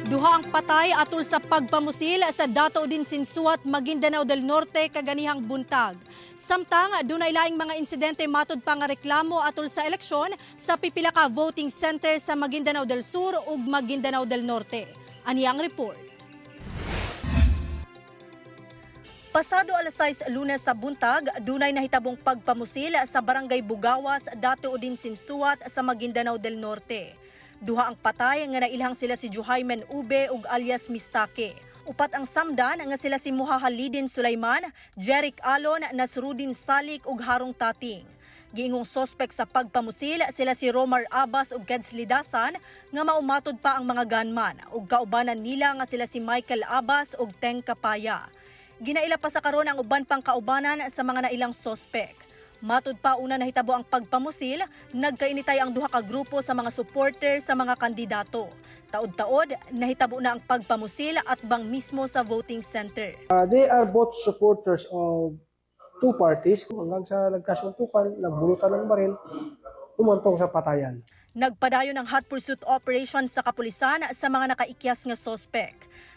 Duha ang patay atol sa pagpamusil sa Dato Odin Sinsuat, Maguindanao del Norte kaganihang buntag. Samtang dunay laing mga insidente matod pa nga reklamo atol sa eleksyon sa pipila ka voting center sa Maguindanao del Sur ug Maguindanao del Norte. Ani ang report. Pasado alas 6 Lunes sa buntag, dunay nahitabong pagpamusil sa Barangay Bugawas, Dato Odin Sinsuat sa Maguindanao del Norte. Duha ang patay nga nailhang sila si Juhaymen Ube ug alias Mistake. Upat ang samdan nga sila si Muhahalidin Sulaiman, Jeric Alon, Nasrudin Salik ug Harong Tating. Giingong sospek sa pagpamusil sila si Romar Abbas ug Keds Lidasan nga maumatod pa ang mga gunman ug kaubanan nila nga sila si Michael Abbas ug Teng Kapaya. Ginaila pa sa karon ang uban pang kaubanan sa mga nailang sospek. Matud pa, una nahitabo ang pagpamusil, nagkainitay ang duha ka grupo sa mga supporter sa mga kandidato. Taod-taod, nahitabo na ang pagpamusil at bang mismo sa voting center. They are both supporters of two parties. Hanggang sa nagkasuntukan, nagbunutan ng baril, humantong sa patayan. Nagpadayon ang hot pursuit operation sa kapulisan sa mga nakaikyas nga sospek.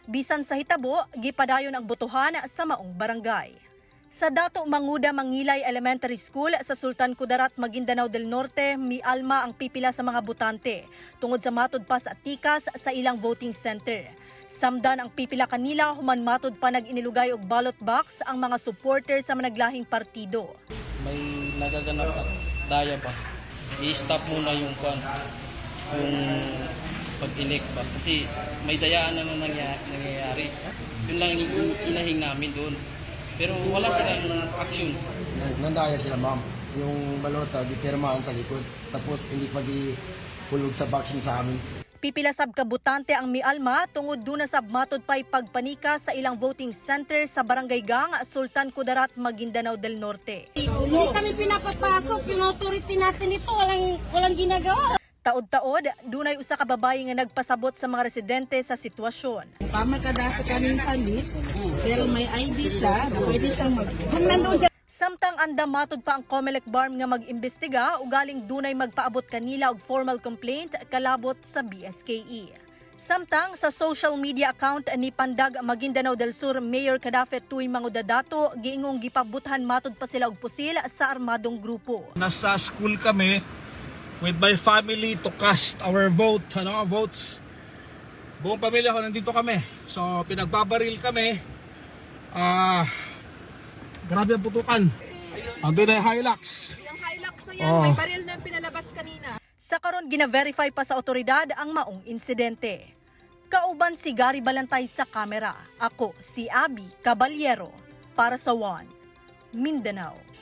Bisan sa hitabo, gipadayon ang botohan sa maong barangay. Sa Dato Manguda Mangilay Elementary School sa Sultan Kudarat, Maguindanao del Norte, mialma ang pipila sa mga botante tungod sa matod pa sa tikas sa ilang voting center. Samdan ang pipila kanila human matod pa nag-inilugay og ballot box ang mga supporter sa managlahing partido. May nagaganap at daya ba, i-stop muna yung kwan, yung pag-elect ba. Kasi may dayaan na nangyayari. Yun lang yung inahing namin doon. Pero wala silang action. Nandaya sila, ma'am. Yung balota, gipirmahan sa likod. Tapos hindi pa di hulog sa box yung sa amin. Pipila sab ka botante ang mialma tungod duna sab matod pay pagpanika sa ilang voting center sa Barangay Gang, Sultan Kudarat, Maguindanao del Norte. Hindi kami pinapapasok. Yung authority natin ito, walang ginagawa. Taod-taod, dunay usa ka babayi nga nagpasabot sa mga residente sa sitwasyon. Tama ka sa kanin sa list, pero may ID siya na pwede siyang mag... Kung nandoon siya Samtang andam matod pa ang COMELEC BARMM nga mag-imbestiga, ugaling dunay magpaabot kanila og formal complaint kalabot sa BSKE. Samtang sa social media account ni Pandag Maguindanao del Sur Mayor Cadafe Tuy Mangudadato, giingong gipabuthan matod pa sila og pusil sa armadong grupo. Nasa school kami with my family to cast our vote, ano, votes. Buong pamilya ko nandito kami. So, pinagbabaril kami. Ah, grabe ang putukan. Andun na yung Hilux. Yung Hilux na yan, Oh. may baril na pinalabas kanina. Sa karon gina-verify pa sa otoridad ang maong insidente. Kauban si Gary Balantay sa kamera. Ako si Abby Caballero para sa One Mindanao.